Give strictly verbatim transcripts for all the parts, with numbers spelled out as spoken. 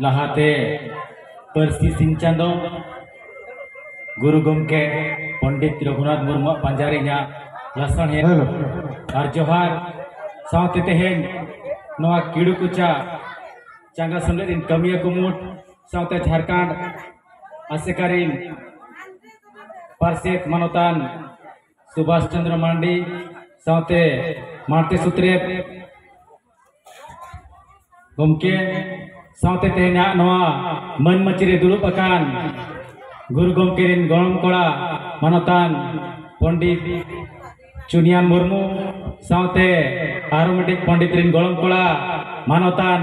ᱞᱟᱦᱟᱛᱮ ᱯᱟᱹᱨᱥᱤ ᱥᱤᱧ ᱪᱟᱸᱫᱚ ᱜᱩᱨᱩ ᱜᱚᱢᱠᱮ ᱯᱚᱱᱰᱤᱛ ᱨᱚᱜᱷᱩᱱᱟᱛᱷ ᱢᱩᱨᱢᱩᱣᱟᱜ ᱯᱟᱸᱡᱟ ᱨᱮ ᱤᱧᱟᱹᱜ ᱞᱟᱥᱟᱲᱦᱮᱫ ᱟᱨ ᱡᱚᱦᱟᱨ ᱥᱟᱶᱛᱮ ᱛᱮᱦᱮᱧ ᱱᱚᱣᱟ ᱠᱤᱲᱩ ᱠᱚᱪᱟ ᱪᱟᱸᱜᱟ ᱥᱮᱢᱞᱮᱫ ᱨᱤᱱ ᱠᱟᱹᱢᱤᱭᱟᱹ ᱠᱩᱢᱩᱴ ᱥᱟᱶᱛᱮ ᱡᱷᱟᱲᱠᱷᱚᱸᱰ ᱟᱥᱮᱠᱟ ᱨᱤᱱ ᱯᱟᱨᱥᱮᱛ ᱢᱟᱱᱚᱛᱟᱱ ᱥᱩᱵᱷᱟᱥ ᱪᱚᱸᱫᱽᱨᱚ ᱢᱟᱱᱰᱤ ᱥᱟᱶᱛᱮ ᱢᱟᱬᱛᱮ ᱥᱩᱛᱨᱮᱛ ᱜᱚᱢᱠᱮ ᱥᱟᱶᱛᱮ ᱛᱮᱦᱮᱧᱟᱜ ᱱᱚᱣᱟ ᱢᱟᱹᱱ ᱢᱟᱹᱪᱤ ᱨᱮ ᱫᱩᱲᱩᱵ ᱟᱠᱟᱱ ᱜᱩᱨᱩ ᱜᱚᱢᱠᱮ ᱨᱤᱱ ᱜᱚᱲᱚᱢ ᱠᱚᱲᱟ ᱢᱟᱱᱚᱛᱟᱱ ᱯᱚᱱᱰᱤᱛ ᱪᱩᱱᱭᱟᱱ ᱢᱩᱨᱢᱩ ᱥᱟᱶᱛᱮ ᱟᱨᱚ ᱢᱤᱫᱴᱤᱡ ᱯᱚᱱᱰᱤᱛ ᱨᱤᱱ ᱜᱚᱲᱚᱢ ᱠᱚᱲᱟ ᱢᱟᱱᱚᱛᱟᱱ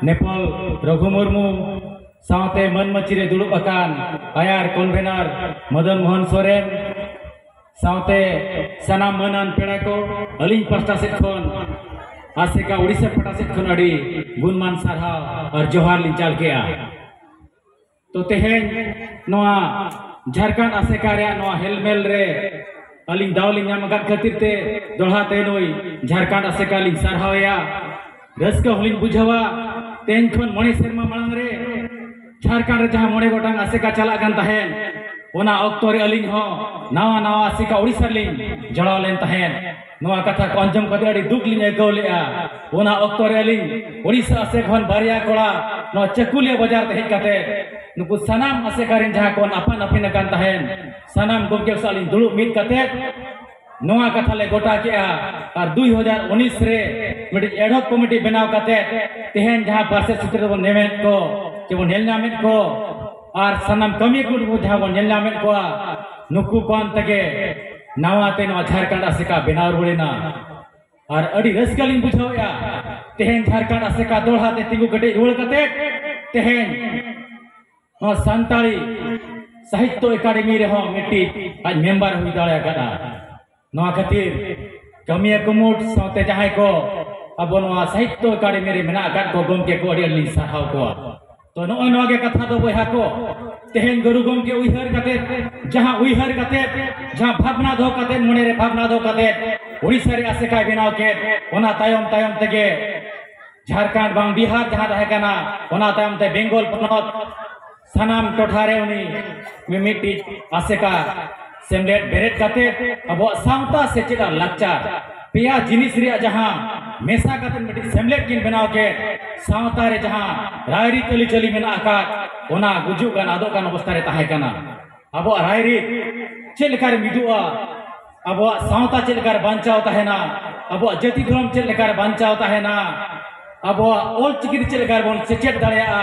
ᱱᱮᱯᱚᱞ ᱨᱚᱜᱷᱩ ᱢᱩᱨᱢᱩ ᱥᱟᱶᱛᱮ ᱢᱟᱹᱱ ᱢᱟᱹᱪᱤ ᱨᱮ ᱫᱩᱲᱩᱵ ᱟᱠᱟᱱ ᱟᱭᱟᱨ ᱠᱚᱱᱵᱷᱮᱱᱟᱨ ᱢᱚᱫᱚᱱ ᱢᱳᱦᱚᱱ ᱥᱚᱨᱮᱱ ᱥᱟᱶᱛᱮ ᱥᱟᱱᱟᱢ ᱢᱟᱹᱱᱟᱱ ᱯᱮᱲᱟ ᱠᱚ ᱟᱹᱞᱤᱧ ᱯᱟᱥᱴᱟ ᱥᱮᱫ ᱠᱷᱚᱱ ᱟᱥᱮᱠᱟ ᱳᱰᱤᱥᱟ ᱯᱟᱦᱴᱟ ᱥᱮᱫ ᱠᱷᱚᱱ ᱟᱹᱰᱤ ᱜᱩᱱᱢᱟᱱ ᱥᱟᱨᱦᱟᱣ ᱟᱨ ᱡᱚᱦᱟᱨ ᱞᱤᱧ ᱪᱟᱞ ᱠᱮᱜᱼᱟ᱾ ᱛᱚ ᱛᱮᱦᱮᱧ ᱱᱚᱣᱟ ᱡᱷᱟᱲᱠᱷᱚᱸᱰ ᱟᱥᱮᱠᱟ ᱨᱮᱭᱟᱜ ᱱᱚᱣᱟ ᱦᱮᱞᱢᱮᱞ ᱨᱮ ᱟᱹᱞᱤᱧ ᱫᱟᱣ ᱞᱤᱧ ᱧᱟᱢ ᱟᱠᱟᱫ ᱠᱷᱟᱹᱛᱤᱨ ᱛᱮ ᱫᱚᱦᱲᱟ ᱛᱮ ᱱᱩᱭ ᱡᱷᱟᱲᱠᱷᱚᱸᱰ ᱟᱥᱮᱠᱟ ᱞᱤᱧ ᱥᱟᱨᱦᱟᱣᱮᱭᱟ᱾ ᱨᱟᱹᱥᱠᱟᱹ ᱦᱚᱸᱞᱤᱧ ᱵᱩᱡᱷᱟᱹᱣᱟ᱾ ᱛᱮᱦᱮᱧ ᱠᱷᱚᱱ ᱢᱚᱬᱮ ᱥᱮᱨᱢᱟ ᱢᱟᱲᱟᱝ ᱨᱮ ᱡᱷᱟᱲᱠᱷᱚᱸᱰ ᱨᱮ ᱡᱟᱦᱟᱸ ᱢᱚᱬᱮ ᱜᱚᱴᱟᱝ ᱟᱥᱮᱠᱟ ᱪᱟᱞᱟᱜ ᱠᱟᱱ ᱛᱟᱦᱮᱸᱱ, ᱚᱱᱟ ᱚᱠᱛᱚ ᱨᱮ ᱟᱹᱞᱤᱧ ᱦᱚᱸ ᱱᱟᱣᱟ ᱱᱟᱣᱟ ᱟᱥᱮᱠᱟ ᱳᱰᱤᱥᱟ ᱨᱮᱞᱤᱧ ᱡᱚᱲᱟᱣ ᱞᱮᱱ ᱛᱟᱦᱮᱸᱱ᱾ ᱱᱚᱣᱟ ᱠᱟᱛᱷᱟ ᱠᱚ ᱟᱸᱡᱚᱢ ᱠᱟᱛᱮ ᱟᱹᱰᱤ ᱫᱩᱠ ᱞᱤᱧ ᱟᱹᱭᱠᱟᱹᱣ ᱞᱮᱫᱼᱟ᱾ ᱚᱱᱟ ᱚᱠᱛᱚ ᱨᱮ ᱟᱹᱞᱤᱧ ᱳᱰᱤᱥᱟ ᱟᱥᱮᱠᱟ ᱠᱷᱚᱱ ᱵᱟᱨᱭᱟ ᱠᱚᱲᱟ ᱱᱚᱣᱟ ᱪᱟᱹᱠᱩᱞᱤᱭᱟᱹ ᱵᱟᱡᱟᱨ ᱛᱮ ᱦᱮᱡ ᱠᱟᱛᱮ ᱱᱩᱠᱩ ᱥᱟᱱᱟᱢ ᱟᱥᱮᱠᱟ ᱨᱮᱱ ᱡᱟᱦᱟᱸ ᱠᱚ ᱟᱯᱟᱱ ᱟᱹᱯᱤᱱ ᱟᱠᱟᱱ ᱛᱟᱦᱮᱸᱱ, ᱥᱟᱱᱟᱢ ᱜᱚᱢᱠᱮ ᱥᱟᱶ ᱞᱤᱧ ᱫᱩᱲᱩᱵ ᱢᱤᱫ ᱠᱟᱛᱮ ᱱᱚᱣᱟ ᱠᱟᱛᱷᱟ ᱞᱮ ᱜᱚᱴᱟ ᱠᱮᱜᱼᱟ᱾ ᱟᱨ ᱫᱩᱭ ᱦᱟᱡᱟᱨ ᱩᱱᱤᱥ ᱨᱮ ᱢᱤᱫᱴᱤᱡ ad hoc committee ᱵᱮᱱᱟᱣ ᱠᱟᱛᱮ ᱛᱮᱦᱮᱧ ᱡᱟᱦᱟᱸ ᱯᱟᱨᱥᱮᱛ ᱥᱩᱛᱨᱮ ᱵᱚᱱ ᱧᱟᱢᱮᱫ ᱠᱚ, ᱪᱮ ᱵᱚᱱ ᱧᱮᱞ ᱧᱟᱢᱮᱫ ᱠᱚ, ᱟᱨ ᱥᱟᱱᱟᱢ ᱠᱟᱹᱢᱤ ᱠᱚ ᱡᱟᱦᱟᱸ ᱵᱚᱱ ᱧᱮᱞ ᱧᱟᱢᱮᱫ ᱠᱚᱣᱟ, ᱱᱩᱠᱩ ᱠᱚ ᱟᱱ ᱛᱮᱜᱮ ᱱᱟᱣᱟ ᱛᱮ ᱱᱚᱣᱟ ᱡᱷᱟᱲᱠᱷᱚᱸᱰ ᱟᱥᱮᱠᱟ ᱵᱮᱱᱟᱣ ᱨᱩᱣᱟᱹᱲᱮᱱᱟ᱾ ᱟᱨ ᱟᱹᱰᱤ ᱨᱟᱹᱥᱠᱟᱹ ᱞᱤᱧ ᱵᱩᱡᱷᱟᱹᱣᱮᱫᱼᱟ᱾ ᱛᱮᱦᱮᱧ ᱡᱷᱟᱲᱠᱷᱚᱸᱰ ᱟᱥᱮᱠᱟ ᱫᱚᱦᱲᱟ ᱛᱮ ᱛᱤᱸᱜᱩ ᱠᱮᱴᱮᱡ ᱨᱩᱣᱟᱹᱲ ᱠᱟᱛᱮ ᱛᱮᱦᱮᱧ ᱱᱚᱣᱟ ᱥᱟᱱᱛᱟᱲᱤ ᱥᱟᱦᱤᱛᱛᱚ ᱮᱠᱟᱰᱮᱢᱤ ᱨᱮᱦᱚᱸ ᱢᱤᱫᱴᱤᱡ ᱟᱡ ᱢᱮᱢᱵᱟᱨ ᱦᱩᱭ ᱫᱟᱲᱮ ᱟᱠᱟᱫᱼᱟ᱾ ᱱᱚᱣᱟ ᱠᱷᱟᱹᱛᱤᱨ ᱠᱟᱹᱢᱤᱭᱟᱹ ᱠᱩᱢᱩᱴ ᱥᱟᱶᱛᱮ ᱡᱟᱦᱟᱸᱭ ᱠᱚ ᱟᱵᱚ ᱱᱚᱣᱟ ᱥᱟᱦᱤᱛᱛᱚ ᱮᱠᱟᱰᱮᱢᱤ ᱨᱮ ᱢᱮᱱᱟᱜ ᱟᱠᱟᱫ ᱠᱚ ᱜᱚᱢᱠᱮ ᱠᱚ ᱟᱹᱰᱤ ᱟᱹᱰᱤ ᱞᱤᱧ ᱥᱟᱨᱦᱟᱣ ᱠᱚᱣᱟ᱾ ᱛᱚ ᱱᱚᱜᱼᱚᱭ ᱱᱚᱣᱟ ᱜᱮ ᱠᱟᱛᱷᱟ ᱫᱚ ᱵᱚᱭᱦᱟ ᱠᱚ, ᱛᱮᱦᱮᱧ ᱜᱩᱨᱩ ᱜᱚᱢᱠᱮ ᱩᱭᱦᱟᱹᱨ ᱠᱟᱛᱮ, ᱡᱟᱦᱟᱸ ᱩᱭᱦᱟᱹᱨ ᱠᱟᱛᱮ, ᱡᱟᱦᱟᱸ ᱵᱷᱟᱵᱽᱱᱟ ᱫᱚᱦᱚ ᱠᱟᱛᱮ, ᱢᱚᱱᱮ ᱨᱮ ᱵᱷᱟᱵᱽᱱᱟ ᱫᱚᱦᱚ ᱠᱟᱛᱮ ᱳᱰᱤᱥᱟ ᱨᱮ ᱟᱥᱮᱠᱟᱭ ᱵᱮᱱᱟᱣ ᱠᱮᱫ, ᱚᱱᱟ ᱛᱟᱭᱚᱢ ᱛᱟᱭᱚᱢ ᱛᱮᱜᱮ ᱡᱷᱟᱲᱠᱷᱚᱸᱰ ᱵᱟᱝ ᱵᱤᱦᱟᱨ ᱡᱟᱦᱟᱸ ᱛᱟᱦᱮᱸ ᱠᱟᱱᱟ, ᱚᱱᱟ ᱛᱟᱭᱚᱢ ᱛᱮ ᱵᱮᱝᱜᱚᱞ ᱯᱚᱱᱚᱛ, ᱥᱟᱱᱟᱢ ᱴᱚᱴᱷᱟ ᱨᱮ ᱩᱱᱤ ᱢᱤᱢᱤᱫᱴᱤᱡ ᱟᱥᱮᱠᱟ ᱥᱮᱢᱞᱮᱫ ᱵᱮᱨᱮᱫ ᱠᱟᱛᱮ ᱟᱵᱚᱣᱟᱜ ᱥᱟᱶᱛᱟ, ᱥᱮᱪᱮᱫ ᱟᱨ ᱞᱟᱠᱪᱟᱨ ᱯᱮᱭᱟ ᱡᱤᱱᱤᱥ ᱨᱮᱭᱟᱜ ᱡᱟᱦᱟᱸ ᱢᱮᱥᱟ ᱠᱟᱛᱮ ᱢᱤᱫᱴᱤᱡ ᱥᱮᱢᱞᱮᱫ ᱠᱤᱱ ᱵᱮᱱᱟᱣ ᱠᱮᱫ, ᱥᱟᱶᱛᱟ ᱨᱮ ᱡᱟᱦᱟᱸ ᱨᱟᱭᱨᱤᱛ ᱟᱹᱨᱤᱪᱟᱹᱞᱤ ᱢᱮᱱᱟᱜ ᱟᱠᱟᱫ, ᱚᱱᱟ ᱜᱩᱡᱩᱜ ᱠᱟᱱ ᱟᱫᱚᱜ ᱠᱟᱱ ᱚᱵᱚᱥᱛᱟ ᱨᱮ ᱛᱟᱦᱮᱸ ᱠᱟᱱᱟ᱾ ᱟᱵᱚᱣᱟᱜ ᱨᱟᱭᱨᱤᱛ ᱪᱮᱫ ᱞᱮᱠᱟᱨᱮ ᱢᱤᱫᱚᱜᱼᱟ, ᱟᱵᱚᱣᱟᱜ ᱥᱟᱶᱛᱟ ᱪᱮᱫ ᱞᱮᱠᱟᱨᱮ ᱵᱟᱧᱪᱟᱣ ᱛᱟᱦᱮᱱᱟ, ᱟᱵᱚᱣᱟᱜ ᱡᱟᱹᱛᱤ ᱫᱷᱚᱨᱚᱢ ᱪᱮᱫ ᱞᱮᱠᱟᱨᱮ ᱵᱟᱧᱪᱟᱣ ᱛᱟᱦᱮᱱᱟ, ᱟᱵᱚᱣᱟᱜ ᱚᱞ ᱪᱤᱠᱤ ᱛᱮ ᱪᱮᱫ ᱞᱮᱠᱟ ᱨᱮᱵᱚᱱ ᱥᱮᱪᱮᱫ ᱫᱟᱲᱮᱭᱟᱜᱼᱟ,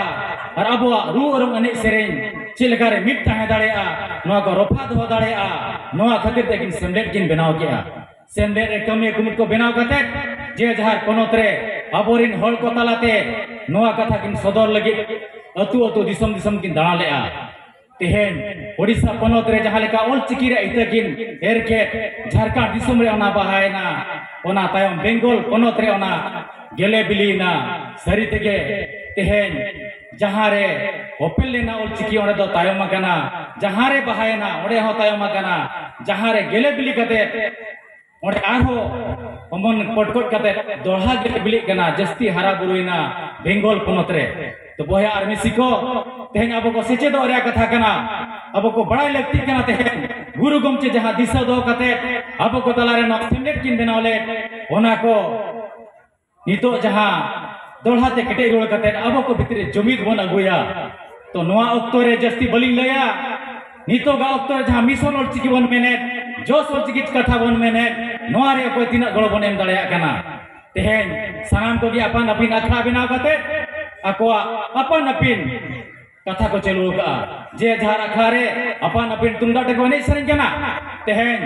ᱟᱨ ᱟᱵᱚᱣᱟᱜ ᱨᱩ ᱚᱨᱚᱝ ᱮᱱᱮᱡ ᱥᱮᱨᱮᱧ ᱪᱮᱫ ᱞᱮᱠᱟᱨᱮ ᱢᱤᱫ ᱛᱟᱦᱮᱸ ᱫᱟᱲᱮᱭᱟᱜᱼᱟ, ᱱᱚᱣᱟ ᱠᱚ ᱨᱚᱯᱷᱟ ᱫᱚᱦᱚ ᱫᱟᱲᱮᱭᱟᱜᱼᱟ, ᱱᱚᱣᱟ ᱠᱷᱟᱹᱛᱤᱨ ᱛᱮ ᱠᱤᱱ ᱥᱮᱢᱞᱮᱫ ᱠᱤᱱ ᱵᱮᱱᱟᱣ ᱠᱮᱜᱼᱟ᱾ ᱥᱮᱢᱞᱮᱫ ᱨᱮ ᱠᱟᱹᱢᱤᱭᱟᱹ ᱠᱩᱢᱩᱴ ᱠᱚ ᱵᱮᱱᱟᱣ ᱠᱟᱛᱮ ᱡᱮ ᱡᱟᱦᱟᱨ ᱯᱚᱱᱚᱛ ᱨᱮ ᱟᱵᱚᱨᱤᱱ ᱦᱚᱲ ᱠᱚ ᱛᱟᱞᱟᱛᱮ ᱱᱚᱣᱟ ᱠᱟᱛᱷᱟ ᱠᱤᱱ ᱥᱚᱫᱚᱨ ᱞᱟᱹᱜᱤᱫ ᱟᱹᱛᱩ ᱟᱹᱛᱩ, ᱫᱤᱥᱚᱢ ᱫᱤᱥᱚᱢ ᱠᱤᱱ ᱫᱟᱬᱟ ᱞᱮᱜᱼᱟ᱾ ᱛᱮᱦᱮᱧ ᱳᱰᱤᱥᱟ ᱯᱚᱱᱚᱛ ᱨᱮ ᱡᱟᱦᱟᱸ ᱞᱮᱠᱟ ᱚᱞ ᱪᱤᱠᱤ ᱨᱮ ᱤᱛᱟᱹ ᱠᱤᱱ ᱮᱨ ᱠᱮᱫ, ᱡᱷᱟᱲᱠᱷᱚᱸᱰ ᱫᱤᱥᱚᱢ ᱨᱮ ᱚᱱᱟ ᱵᱟᱦᱟᱭᱮᱱᱟ, ᱚᱱᱟ ᱛᱟᱭᱚᱢ ᱵᱮᱝᱜᱚᱞ ᱯᱚᱱᱚᱛ ᱨᱮ ᱚᱱᱟ ᱜᱮᱞᱮ ᱵᱤᱞᱤᱭᱮᱱᱟ᱾ ᱥᱟᱹᱨᱤ ᱛᱮᱜᱮ ᱛᱮᱦᱮᱧ ᱡᱟᱦᱟᱸ ᱨᱮ ᱚᱯᱮᱞ ᱞᱮᱱᱟ ᱚᱞ ᱪᱤᱠᱤ, ᱚᱸᱰᱮ ᱫᱚ ᱛᱟᱭᱚᱢ ᱟᱠᱟᱱᱟ, ᱡᱟᱦᱟᱸ ᱨᱮ ᱵᱟᱦᱟᱭᱮᱱᱟ, ᱚᱸᱰᱮ ᱦᱚᱸ ᱛᱟᱭᱚᱢ ᱟᱠᱟᱱᱟ, ᱡᱟᱦᱟᱸ ᱨᱮ ᱜᱮᱞᱮ ᱵᱤᱞᱤ ᱠᱟᱛᱮ ᱚᱸᱰᱮ ᱟᱨᱦᱚᱸ ᱚᱢᱚᱱ ᱯᱚᱴᱠᱚᱡ ᱠᱟᱛᱮ ᱫᱚᱲᱦᱟ ᱜᱮ ᱵᱤᱞᱤᱜ ᱠᱟᱱᱟ, ᱡᱟᱹᱥᱛᱤ ᱦᱟᱨᱟ ᱵᱩᱨᱩᱭᱮᱱᱟ ᱵᱮᱝᱜᱚᱞ ᱯᱚᱱᱚᱛ ᱨᱮ᱾ ᱛᱚ ᱵᱚᱭᱦᱟ ᱟᱨ ᱢᱤᱥᱤ ᱠᱚ, ᱛᱮᱦᱮᱧ ᱟᱵᱚ ᱠᱚ ᱥᱮᱪᱮᱫᱚᱜ ᱨᱮᱭᱟᱜ ᱠᱟᱛᱷᱟ ᱠᱟᱱᱟ, ᱟᱵᱚ ᱠᱚ ᱵᱟᱲᱟᱭ ᱞᱟᱹᱠᱛᱤᱜ ᱠᱟᱱᱟ᱾ ᱛᱮᱦᱮᱧ ᱜᱩᱨᱩ ᱜᱚᱢᱠᱮ ᱡᱟᱦᱟᱸ ᱫᱤᱥᱟᱹ ᱫᱚᱦᱚ ᱠᱟᱛᱮ ᱟᱵᱚ ᱠᱚ ᱛᱟᱞᱟᱨᱮ ᱱᱚᱣᱟ ᱥᱮᱢᱞᱮᱫ ᱠᱤᱱ ᱵᱮᱱᱟᱣ ᱞᱮᱫ, ᱚᱱᱟ ᱠᱚ ᱱᱤᱛᱚᱜ ᱡᱟᱦᱟᱸ ᱫᱚᱲᱦᱟ ᱛᱮ ᱠᱮᱴᱮᱡ ᱨᱩᱣᱟᱹᱲ ᱠᱟᱛᱮ ᱟᱵᱚ ᱠᱚ ᱵᱷᱤᱛᱨᱤ ᱡᱩᱢᱤᱫ ᱵᱚᱱ ᱟᱹᱜᱩᱭᱟ᱾ ᱛᱚ ᱱᱚᱣᱟ ᱚᱠᱛᱚ ᱨᱮ ᱡᱟᱹᱥᱛᱤ ᱵᱟᱹᱞᱤᱧ ᱞᱟᱹᱭᱟ, ᱱᱤᱛᱚᱜᱟᱜ ᱚᱠᱛᱚ ᱨᱮ ᱡᱟᱦᱟᱸ ᱢᱤᱥᱚᱱ ᱚᱞᱪᱤᱠᱤ ᱵᱚᱱ ᱢᱮᱱᱮᱫ, ᱡᱚᱥ ᱚᱞᱪᱤᱠᱤ ᱠᱟᱛᱷᱟ ᱵᱚᱱ ᱢᱮᱱᱮᱫ, ᱱᱚᱣᱟ ᱨᱮ ᱚᱠᱚᱭ ᱛᱤᱱᱟᱹᱜ ᱜᱚᱲᱚ ᱵᱚᱱ ᱮᱢ ᱫᱟᱲᱮᱭᱟᱜ ᱠᱟᱱᱟ᱾ ᱛᱮᱦᱮᱧ ᱥᱟᱱᱟᱢ ᱠᱚᱜᱮ ᱟᱯᱟᱱ ᱟᱹᱯᱤᱱ ᱟᱠᱷᱲᱟ ᱵᱮᱱᱟᱣ ᱠᱟᱛᱮ ᱟᱠᱚᱣᱟᱜ ᱟᱯᱟᱱ ᱟᱹᱯᱤᱱ ᱠᱟᱛᱷᱟ ᱠᱚ ᱪᱟᱹᱞᱩ ᱟᱠᱟᱫᱼᱟ᱾ ᱡᱮ ᱡᱟᱦᱟᱨ ᱟᱠᱷᱲᱟ ᱨᱮ ᱟᱯᱟᱱ ᱟᱹᱯᱤᱱ ᱛᱩᱢᱫᱟᱜ ᱴᱟᱢᱟᱠ ᱮᱱᱮᱡ ᱥᱮᱨᱮᱧ ᱠᱟᱱᱟ᱾ ᱛᱮᱦᱮᱧ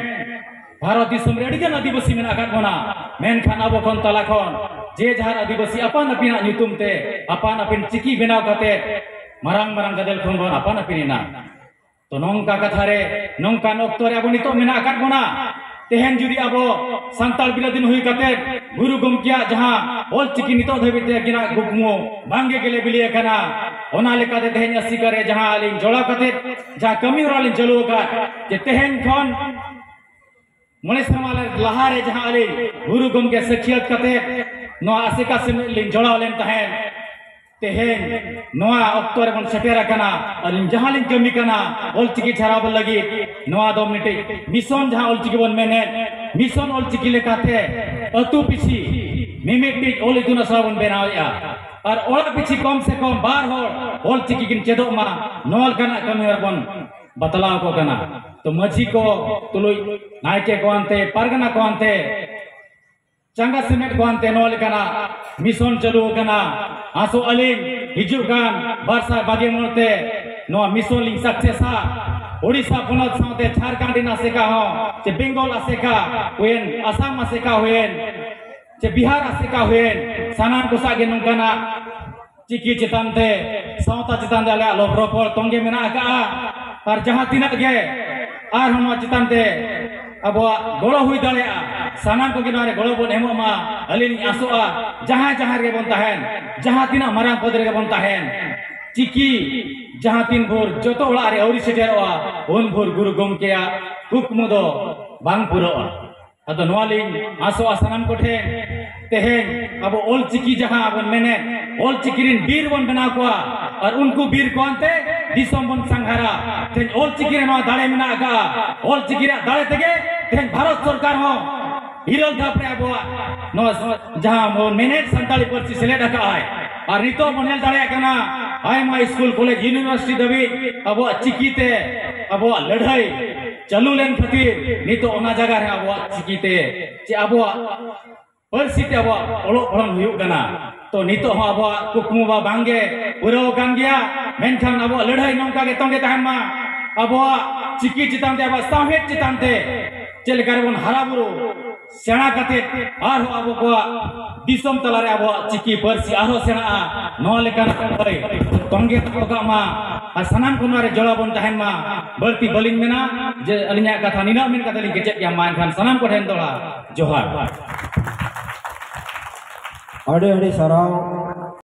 ᱵᱷᱟᱨᱚᱛ ᱫᱤᱥᱚᱢ ᱨᱮ ᱟᱹᱰᱤ ᱜᱟᱱ ᱟᱹᱫᱤᱵᱟᱹᱥᱤ ᱢᱮᱱᱟᱜ ᱟᱠᱟᱫ ᱵᱚᱱᱟ, ᱢᱮᱱᱠᱷᱟᱱ ᱟᱵᱚ ᱠᱷᱚᱱ ᱛᱟᱞᱟ ᱠᱷᱚᱱ ᱡᱮ ᱡᱟᱦᱟᱨ ᱟᱹᱫᱤᱵᱟᱹᱥᱤ ᱟᱯᱟᱱ ᱟᱹᱯᱤᱱᱟᱜ ᱧᱩᱛᱩᱢ ᱛᱮ ᱟᱯᱟᱱ ᱟᱹᱯᱤᱱ ᱪᱤᱠᱤ ᱵᱮᱱᱟᱣ ᱠᱟᱛᱮ ᱢᱟᱨᱟᱝ ᱢᱟᱨᱟᱝ ᱜᱟᱫᱮᱞ ᱠᱷᱚᱱ ᱵᱚᱱ ᱟᱯᱟᱱ ᱟᱹᱯᱤᱱ ᱮᱱᱟ᱾ ᱛᱚ ᱱᱚᱝᱠᱟ ᱠᱟᱛᱷᱟ ᱨᱮ, ᱱᱚᱝᱠᱟᱱ ᱚᱠᱛᱚ ᱨᱮ ᱟᱵᱚ ᱱᱤᱛᱚᱜ ᱢᱮᱱᱟᱜ ᱟᱠᱟᱫ ᱵᱚᱱᱟ᱾ ᱛᱮᱦᱮᱧ ᱡᱩᱫᱤ ᱟᱵᱚ ᱥᱟᱱᱛᱟᱲ ᱵᱤᱨᱟᱹᱫᱤᱱ ᱦᱩᱭ ᱠᱟᱛᱮ ᱜᱩᱨᱩ ᱜᱚᱢᱠᱮᱭᱟᱜ ᱡᱟᱦᱟᱸ ᱚᱞ ᱪᱤᱠᱤ ᱱᱤᱛᱚᱜ ᱫᱷᱟᱹᱵᱤᱡ ᱛᱮ ᱟᱹᱠᱤᱱᱟᱜ ᱠᱩᱠᱢᱩ ᱵᱟᱝᱜᱮ ᱜᱮᱞᱮ ᱵᱤᱞᱤ ᱟᱠᱟᱱᱟ, ᱚᱱᱟ ᱞᱮᱠᱟᱛᱮ ᱛᱮᱦᱮᱧ ᱟᱥᱮᱠᱟ ᱨᱮ ᱡᱟᱦᱟᱸ ᱟᱹᱞᱤᱧ ᱡᱚᱲᱟᱣ ᱠᱟᱛᱮ ᱡᱟᱦᱟᱸ ᱠᱟᱹᱢᱤ ᱦᱚᱨᱟ ᱞᱤᱧ ᱪᱟᱹᱞᱩ ᱟᱠᱟᱫ, ᱡᱮ ᱛᱮᱦᱮᱧ ᱠᱷᱚᱱ ᱢᱚᱬᱮ ᱥᱮᱨᱢᱟ ᱞᱟᱦᱟ ᱨᱮ ᱡᱟᱦᱟᱸ ᱟᱹᱞᱤᱧ ᱜᱩᱨᱩ ᱜᱚᱢᱠᱮ ᱥᱟᱹᱠᱷᱭᱟᱹᱛ ᱠᱟᱛᱮ ᱱᱚᱣᱟ ᱟᱥᱮᱠᱟ ᱥᱮᱢᱞᱮᱫ ᱞᱤᱧ ᱡᱚᱲᱟᱣ ᱞᱮᱱ ᱛᱟᱦᱮᱸᱫ᱾ ᱛᱮᱦᱮᱧ ᱱᱚᱣᱟ ᱚᱠᱛᱚ ᱨᱮᱵᱚᱱ ᱥᱮᱴᱮᱨ ᱟᱠᱟᱱᱟ᱾ ᱟᱹᱞᱤᱧ ᱡᱟᱦᱟᱸ ᱞᱤᱧ ᱠᱟᱹᱢᱤ ᱠᱟᱱᱟ ᱚᱞᱪᱤᱠᱤ ᱪᱷᱟᱨᱟᱣ ᱞᱟᱹᱜᱤᱫ, ᱱᱚᱣᱟ ᱫᱚ ᱢᱤᱫᱴᱤᱡ mission, ᱡᱟᱦᱟᱸ ᱚᱞᱪᱤᱠᱤ ᱵᱚᱱ ᱢᱮᱱᱮᱫ, mission ᱚᱞᱪᱤᱠᱤ ᱞᱮᱠᱟᱛᱮ ᱟᱹᱛᱩ ᱯᱤᱪᱷᱤ ᱢᱤᱢᱤᱫᱴᱤᱡ ᱚᱞ ᱤᱛᱩᱱ ᱟᱥᱲᱟ ᱵᱚᱱ ᱵᱮᱱᱟᱣᱮᱫᱼᱟ᱾ ᱟᱨ ᱚᱲᱟᱜ ᱯᱤᱪᱷᱤ ᱠᱚᱢ ᱥᱮ ᱠᱚᱢ ᱵᱟᱨ ᱦᱚᱲ ᱚᱞᱪᱤᱠᱤ ᱠᱤᱱ ᱪᱮᱫᱚᱜ ᱢᱟ, ᱱᱚᱣᱟ ᱞᱮᱠᱟᱱᱟᱜ ᱠᱟᱹᱢᱤ ᱦᱚᱨᱟ ᱵᱚᱱ ᱵᱟᱛᱞᱟᱣ ᱠᱚ ᱠᱟᱱᱟ᱾ ᱛᱚ ᱢᱟᱹᱡᱷᱤ ᱠᱚ ᱛᱩᱞᱩᱡ ᱱᱟᱭᱠᱮ ᱠᱚ ᱟᱱᱛᱮ, ᱯᱟᱨᱜᱟᱱᱟ ᱠᱚ ᱟᱱᱛᱮ, ᱪᱟᱸᱜᱟ ᱥᱮᱢᱮᱫ ᱠᱚ ᱟᱱᱛᱮ ᱱᱚᱣᱟ ᱞᱮᱠᱟᱱᱟᱜ mission ᱪᱟᱹᱞᱩ ᱟᱠᱟᱱᱟ᱾ ᱟᱥᱚᱜ ᱟᱹᱞᱤᱧ ᱦᱤᱡᱩᱜ ᱠᱟᱱ ᱵᱟᱨ ᱥᱟᱭ ᱵᱟᱜᱮ ᱢᱚᱬᱮ ᱛᱮ ᱱᱚᱣᱟ mission ᱞᱤᱧ successᱟ᱾ ᱳᱰᱤᱥᱟ ᱯᱚᱱᱚᱛ ᱥᱟᱶᱛᱮ ᱡᱷᱟᱲᱠᱷᱚᱸᱰ ᱨᱮᱱ ᱟᱥᱮᱠᱟ ᱦᱚᱸ, ᱪᱮ ᱵᱮᱝᱜᱚᱞ ᱟᱥᱮᱠᱟ ᱦᱩᱭᱮᱱ, ᱟᱥᱟᱢ ᱟᱥᱮᱠᱟ ᱦᱩᱭᱮᱱ, ᱪᱮ ᱵᱤᱦᱟᱨ ᱟᱥᱮᱠᱟ ᱦᱩᱭᱮᱱ, ᱥᱟᱱᱟᱢ ᱠᱚ ᱥᱟᱶ ᱜᱮ ᱱᱚᱝᱠᱟᱱᱟᱜ ᱪᱤᱠᱤ ᱪᱮᱛᱟᱱ ᱛᱮ, ᱥᱟᱶᱛᱟ ᱪᱮᱛᱟᱱ ᱨᱮ ᱟᱞᱮᱭᱟᱜ ᱞᱚᱵ ᱨᱚᱯᱚᱲ ᱛᱚᱸᱜᱮ ᱢᱮᱱᱟᱜ ᱟᱠᱟᱫᱼᱟ᱾ ᱟᱨ ᱡᱟᱦᱟᱸ ᱛᱤᱱᱟᱹᱜ ᱜᱮ ᱟᱨᱦᱚᱸ ᱱᱚᱣᱟ ᱪᱮᱛᱟᱱ ᱛᱮ ᱟᱵᱚᱣᱟᱜ ᱜᱚᱲᱚ ᱦᱩᱭ ᱫᱟᱲᱮᱭᱟᱜᱼᱟ, ᱥᱟᱱᱟᱢ ᱠᱚᱜᱮ ᱱᱚᱣᱟ ᱨᱮ ᱜᱚᱲᱚ ᱵᱚᱱ ᱮᱢᱚᱜ ᱢᱟ᱾ ᱟᱹᱞᱤᱧ ᱞᱤᱧ ᱟᱥᱚᱜᱼᱟ, ᱡᱟᱦᱟᱸ ᱡᱟᱦᱟᱸ ᱨᱮᱜᱮ ᱵᱚᱱ ᱛᱟᱦᱮᱱ, ᱡᱟᱦᱟᱸ ᱛᱤᱱᱟᱹᱜ ᱢᱟᱨᱟᱝ ᱯᱚᱫᱽ ᱨᱮᱜᱮ ᱵᱚᱱ ᱛᱟᱦᱮᱱ, ᱪᱤᱠᱤ ᱡᱟᱦᱟᱸ ᱛᱤᱱ ᱵᱷᱳᱨ ᱡᱚᱛᱚ ᱚᱲᱟᱜ ᱨᱮ ᱟᱹᱣᱨᱤ ᱥᱮᱴᱮᱨᱚᱜᱼᱟ, ᱩᱱ ᱵᱷᱳᱨ ᱜᱩᱨᱩ ᱜᱚᱢᱠᱮᱭᱟᱜ ᱠᱩᱠᱢᱩ ᱫᱚ ᱵᱟᱝ ᱯᱩᱨᱟᱹᱜᱼᱟ᱾ ᱟᱫᱚ ᱱᱚᱣᱟ ᱞᱤᱧ ᱟᱥᱚᱜᱼᱟ ᱥᱟᱱᱟᱢ ᱠᱚᱴᱷᱮᱱ, ᱛᱮᱦᱮᱧ ᱟᱵᱚ ᱚᱞᱪᱤᱠᱤ ᱡᱟᱦᱟᱸ ᱵᱚᱱ ᱢᱮᱱᱮᱫ, ᱚᱞᱪᱤᱠᱤ ᱨᱤᱱ ᱵᱤᱨ ᱵᱚᱱ ᱵᱮᱱᱟᱣ ᱠᱚᱣᱟ, ᱟᱨ ᱩᱱᱠᱩ ᱵᱤᱨ ᱠᱚ ᱟᱱᱛᱮ ᱫᱤᱥᱚᱢ ᱵᱚᱱ ᱥᱟᱸᱜᱷᱟᱨᱟ᱾ ᱛᱮᱦᱮᱧ ᱚᱞᱪᱤᱠᱤ ᱨᱮ ᱱᱚᱣᱟ ᱫᱟᱲᱮ ᱢᱮᱱᱟᱜ ᱟᱠᱟᱫᱼᱟ᱾ ᱚᱞᱪᱤᱠᱤ ᱨᱮᱭᱟᱜ ᱫᱟᱲᱮ ᱛᱮᱜᱮ ᱛᱮᱦᱮᱧ ᱵᱷᱟᱨᱚᱛ ᱥᱚᱨᱠᱟᱨ ᱦᱚᱸ ᱤᱨᱟᱹᱞ ᱫᱷᱟᱯ ᱨᱮ ᱟᱵᱚᱣᱟᱜ ᱱᱚᱣᱟ ᱡᱟᱦᱟᱸ ᱵᱚᱱ ᱢᱮᱱᱮᱫ ᱥᱟᱱᱛᱟᱲᱤ ᱯᱟᱹᱨᱥᱤ ᱥᱮᱞᱮᱫ ᱟᱠᱟᱫᱼᱟᱭ᱾ ᱟᱨ ᱱᱤᱛᱚᱜ ᱵᱚᱱ ᱧᱮᱞ ᱫᱟᱲᱮᱭᱟᱜ ᱠᱟᱱᱟ, ᱟᱭᱢᱟ ᱥᱠᱩᱞ, ᱠᱚᱞᱮᱡᱽ, ᱤᱭᱩᱱᱤᱵᱷᱟᱨᱥᱤᱴᱤ ᱫᱷᱟᱹᱵᱤᱡ ᱟᱵᱚᱣᱟᱜ ᱪᱤᱠᱤ ᱛᱮ ᱟᱵᱚᱣᱟᱜ ᱞᱟᱹᱲᱦᱟᱹᱭ ᱪᱟᱹᱞᱩ ᱞᱮᱱ ᱠᱷᱟᱹᱛᱤᱨ ᱱᱤᱛᱚᱜ ᱚᱱᱟ ᱡᱟᱭᱜᱟ ᱨᱮ ᱟᱵᱚᱣᱟᱜ ᱪᱤᱠᱤ ᱛᱮ ᱪᱮ ᱟᱵᱚᱣᱟᱜ ᱯᱟᱹᱨᱥᱤ ᱛᱮ ᱟᱵᱚᱣᱟᱜ ᱚᱞᱚᱜ ᱯᱚᱲᱦᱚᱱ ᱦᱩᱭᱩᱜ ᱠᱟᱱᱟ᱾ ᱛᱚ ᱱᱤᱛᱚᱜ ᱦᱚᱸ ᱟᱵᱚᱣᱟᱜ ᱠᱩᱠᱢᱩ ᱢᱟ ᱵᱟᱝᱜᱮ ᱯᱩᱨᱟᱹᱣ ᱟᱠᱟᱱ ᱜᱮᱭᱟ, ᱢᱮᱱᱠᱷᱟᱱ ᱟᱵᱚᱣᱟᱜ ᱞᱟᱹᱲᱦᱟᱹᱭ ᱱᱚᱝᱠᱟ ᱜᱮ ᱛᱚᱸᱜᱮ ᱛᱟᱦᱮᱱ ᱢᱟ᱾ ᱟᱵᱚᱣᱟᱜ ᱪᱤᱠᱤ ᱪᱮᱛᱟᱱ ᱛᱮ, ᱟᱵᱚᱣᱟᱜ ᱥᱟᱶᱦᱮᱫ ᱪᱮᱛᱟᱱ ᱛᱮ ᱪᱮᱫ ᱞᱮᱠᱟ ᱨᱮᱵᱚᱱ ᱦᱟᱨᱟ ᱵᱩᱨᱩ ᱥᱮᱬᱟ ᱠᱟᱛᱮ ᱟᱨᱦᱚᱸ ᱟᱵᱚ ᱠᱚᱣᱟᱜ ᱫᱤᱥᱚᱢ ᱛᱟᱞᱟᱨᱮ ᱟᱵᱚᱣᱟᱜ ᱪᱤᱠᱤ ᱯᱟᱹᱨᱥᱤ ᱟᱨᱦᱚᱸ ᱥᱮᱬᱟᱜᱼᱟ, ᱱᱚᱣᱟ ᱞᱮᱠᱟᱱᱟᱜ ᱦᱚᱭ ᱛᱚᱸᱜᱮ ᱫᱚᱦᱚ ᱠᱟᱜ ᱢᱟ᱾ ᱟᱨ ᱥᱟᱱᱟᱢ ᱠᱚ ᱱᱚᱣᱟ ᱨᱮ ᱡᱚᱲᱟᱣ ᱵᱚᱱ ᱛᱟᱦᱮᱱ ᱢᱟ᱾ ᱵᱟᱹᱲᱛᱤ ᱵᱟᱹᱞᱤᱧ ᱢᱮᱱᱟ, ᱡᱮ ᱟᱹᱞᱤᱧᱟᱜ ᱠᱟᱛᱷᱟ ᱱᱤᱱᱟᱹᱜ ᱢᱮᱱ ᱠᱟᱛᱮ ᱞᱤᱧ ᱠᱮᱪᱮᱫ ᱜᱮᱭᱟ᱾ ᱢᱟ ᱮᱱᱠᱷᱟᱱ ᱥᱟᱱᱟᱢ ᱠᱚᱴᱷᱮᱱ ᱫᱚᱦᱲᱟ ᱡᱚᱦᱟᱨ᱾ ᱟᱹᱰᱤ ᱟᱹᱰᱤ ᱥᱟᱨᱦᱟᱣ᱾